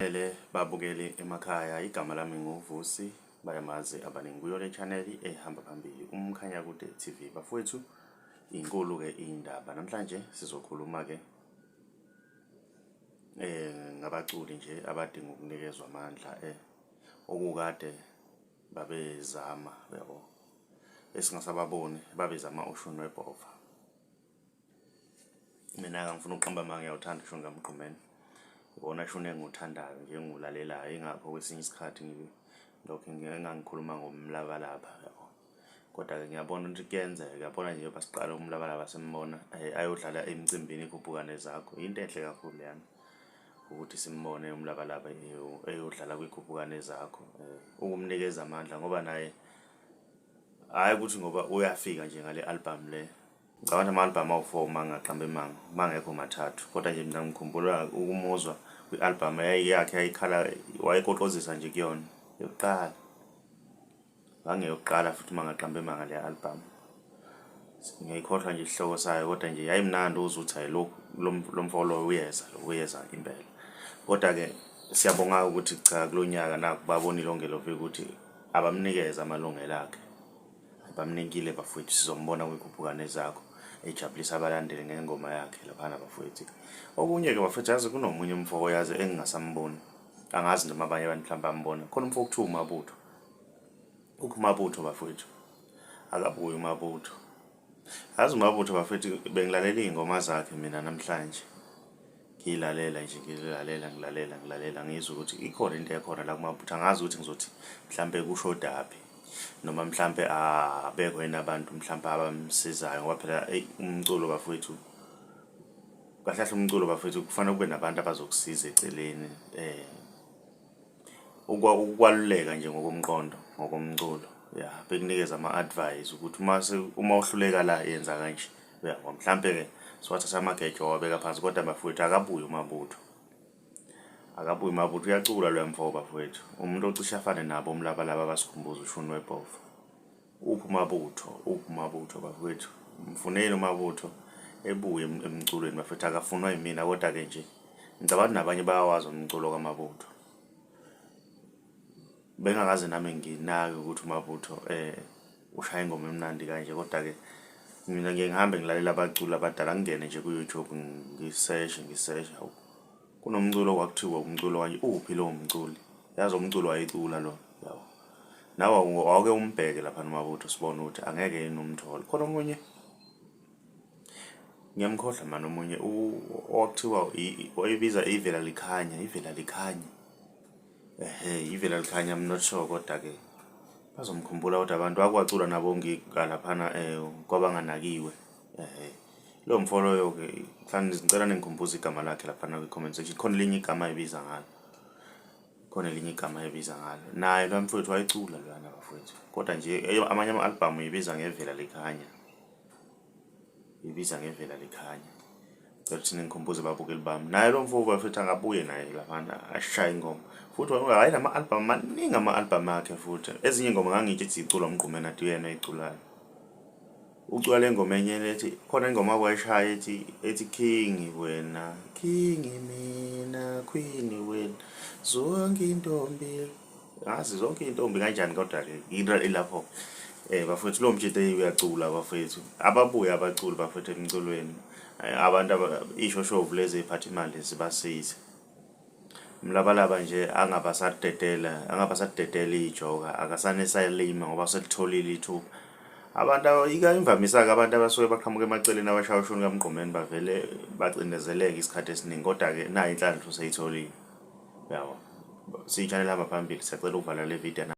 Nginibingelele babukeli emakhaya, igama lami nguVusi, bayamazi abaningi kuyo le channel ehamba phambili uMkhanyakude TV. Bafowethu, inkulu-ke indaba namhlanje, sizokhuluma-ke ngabaculi nje abadinga ukunikezwa amandla okukade babezama, uyabo, esingasababoni babezama ushuni webhova. Mina-ke angifuni ukuqamba amanga, ngiyawuthanda ushuni kaMgqumeni. Iwona shuni engiwuthandayo nje, engiwulalelayo, yingakho kwesinye isikhathi ngilokhu ngingangikhuluma ngomlabalaba, yabo. Kodwa-ke ngiyabona ukuthi kuyenzeka, ngiyabona nje basiqala umlabalaba simbona ayodlala emcimbini ikhuphuka nezakho. Into enhle kakhulu leyana ukuthi simbone umlabalaba eyodlala kwikhuphuka nezakho, ukumnikeza amandla ngoba naye hhayi ukuthi ngoba uyafika nje ngale album le. Ngicabanga ama-album awu-4 uma ngingaqambi amanga, uma ngekho mathathu. Kodwa nje mina ngikhumbula ukumuzwa kwi-album yakhe yayikhala, wayekoqozisa nje kuyona yokuqala. Ngangeyokuqala futhi uma ngaqamba amanga le album. Ngiyayikhohlwa nje isihloko sayo kodwa nje yayimnandi uzwe ukuthi hayi lo lo mfo lo uyeza lo uyeza impela. Kodwa-ke siyabonga ukuthi cha kulo nyaka naku babonile oNgelovi ukuthi abamnikeze amalungelo akhe. Bamnikile bafowethu, sizombona kwikhuphuka nezakho ejabulisa abalandeli ngengoma yakhe laphana bafowethu. Okunye-ke bafowethu, yazi kunomunye umfo oyazi engingasamboni, angazi noma abanye abantu mhlawumbe bambona. Khona umfo okuthiwa uMabutho, ukho uMabutho bafowethu, akabuye uMabutho. Yazi uMabutho bafowethu, bengilalela iy'ngoma zakhe mina namhlanje, ngiyilalela nje, ngilalela, ngilalela, ngilalela, ngizwe ukuthi ikhona into ekhona la kuMabutho. Angazi ukuthi ngizothi mhlampe kushodaphi noma mhlampe abekho yini abantu mhlampe abamsizayo, ngoba phela eyi umculo bafowethu, kahle kahle umculo bafowethu kufanele kube nabantu abazokusiza eceleni, ukwaluleka nje ngokomqondo, ngokomculo, ya, bekunikeze ama-advice ukuthi uma uma uhluleka la yenza kanje, uyabo. Mhlampe-ke siwathatha amageja wawabeka phansi, kodwa bafowethu akabuye uMabutho, akabuye uMabutho, uyacula loya mfo bafowethu, umuntu ocishe afane nabo uMlabalaba abasikhumbuza ushuni webhova. Uphi uMabutho, uphi uMabutho bafowethu, mfuneni uMabutho ebuye emculweni bafowethu, akafunwa yimina kodwa-ke nje ngicabanga nabanye bayawazi umculo kaMabutho. Bengakaze nami nginake ukuthi uMabutho ushaya ingoma emnandi kanje, kodwa-ke mina ngiye ngihambe ngilalela abaculi abadala, ngingene nje ku-YouTube ngiseshe ngiseshe, hawu kunomculo okwakuthiwa umculo kanje, uphi lowo mculi? Yazi umculo wayecula lo, yabo. Nawe awuke umbheke laphana uMabutho sibone ukuthi angeke yini umthole. Khona omunye ngiyamkhohlwa mani omunye owakuthiwa wayebiza ivela likhanya, ivela likhanya. Ehhe, ivela likhanya, I'm not sure kodwa-ke bazomkhumbula kodwa abantu wakwacula nabo laphana kwabanganakiwe. Ehhe, lowo mfo loyo-ke mhlawumbe ngicela ningikhumbuze igama lakhe laphana kwi-comment section. Khona elinye igama ayibiza ngalo, khona elinye igama ayibiza ngalo. Naye loya mfowethu wayecula loyana bafowethu, kodwa nje amanye ama-album uyibiza ngevela likhanya, uyibiza ngevela likhanya. Ngicela ukuthi ningikhumbuze babukeli bami. Naye lo mfo bafethu akabuye naye laphana ashaye ingoma. Futhi hhayi nama-album maningi ama-album akhe futhi. Ezinye iy'ngoma ngangitsho ukuthi ziculwa uMgqumeni ati uyena oyiculayo. Ucula le ngoma enye lethi, khona ingoma wayishaya ethi ethi King wena, King mina, Queen wena, zonke intombi. Ngazi zonke iy'ntombi kanjani kodwa-ke ilapho. Bafowethu lowo mjita uyacula bafowethu. Ababuye abaculi bafowethu emculweni. Abantu iy'shoshovu lezi ey'phatha imali zibasize. Umlabalaba nje angabe asadedela, angabe asadedela ijoka, akasane esalima ngoba uselitholile ithuba. Abantu imvamisa-ke abantu abasuke baqhamuka emaceleni abashaya ushuni kaMgqumeni bavele bacindezeleke isikhathi esiningi, kodwa-ke nayi inhlanhla useyitholile, uyabo. Siyi-channel ehamba phambili, siyacela ukuvala le video.